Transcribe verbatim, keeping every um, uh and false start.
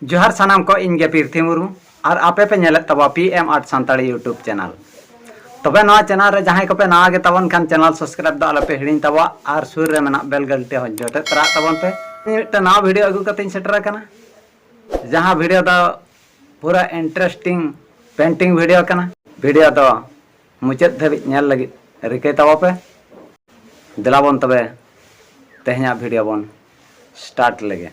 ᱡᱚᱦᱟᱨ ᱥᱟᱱᱟᱢ ᱠᱚ, ᱤᱧ ᱜᱮ ᱯᱤᱨᱛᱷᱤ ᱢᱩᱨᱢᱩ ᱟᱨ ᱟᱯᱮ ᱯᱮ ᱧᱮᱞᱮᱫ ᱛᱟᱵᱚᱱᱟ P M art Santali YouTube channel. ᱛᱚᱵᱮ ᱱᱚᱣᱟ ᱪᱮᱱᱮᱞ ᱨᱮ ᱡᱟᱦᱟᱸᱭ ᱠᱚᱯᱮ ᱱᱟᱣᱟ ᱜᱮ ᱛᱟᱵᱚᱱ ᱠᱷᱟᱱ ᱪᱮᱱᱮᱞ ᱥᱟᱵᱥᱠᱨᱟᱭᱤᱵ ᱫᱚ ᱟᱞᱚᱯᱮ ᱦᱤᱲᱤᱧ ᱛᱟᱵᱚᱱᱟ ᱟᱨ ᱥᱩᱨ ᱨᱮ ᱢᱮᱱᱟᱜ ᱵᱮᱞ ᱜᱷᱟᱹᱱᱴᱤ ᱦᱚᱸ ᱡᱚᱴᱮᱫ ᱛᱚᱨᱟᱜ ᱛᱟᱵᱚᱱ ᱯᱮ᱾ ᱤᱧ ᱢᱤᱫᱴᱟᱝ ᱱᱟᱣᱟ ᱵᱷᱤᱰᱤᱭᱳ ᱟᱹᱜᱩ ᱠᱟᱛᱮᱧ ᱥᱮᱴᱮᱨ ᱟᱠᱟᱱᱟ, ᱡᱟᱦᱟᱸ ᱵᱷᱤᱰᱤᱭᱳ ᱫᱚ ᱯᱩᱨᱟᱹ ᱤᱱᱴᱟᱨᱮᱥᱴᱤᱝ ᱯᱮᱱᱴᱤᱝ ᱵᱷᱤᱰᱤᱭᱳ ᱠᱟᱱᱟ᱾ ᱵᱷᱤᱰᱤᱭᱳ ᱫᱚ ᱢᱩᱪᱟᱹᱫ ᱫᱷᱟᱹᱵᱤᱡ ᱧᱮᱞ ᱞᱟᱹᱜᱤᱫ ᱨᱤᱠᱟᱹᱭ ᱛᱟᱵᱚ ᱯᱮ᱾ ᱫᱮᱞᱟ ᱵᱚᱱ ᱛᱚᱵᱮ ᱛᱮᱦᱮᱧᱟᱜ ᱵᱷᱤᱰᱤᱭᱳ ᱵᱚᱱ ᱥᱴᱟᱨᱴ ᱞᱮᱜᱮ᱾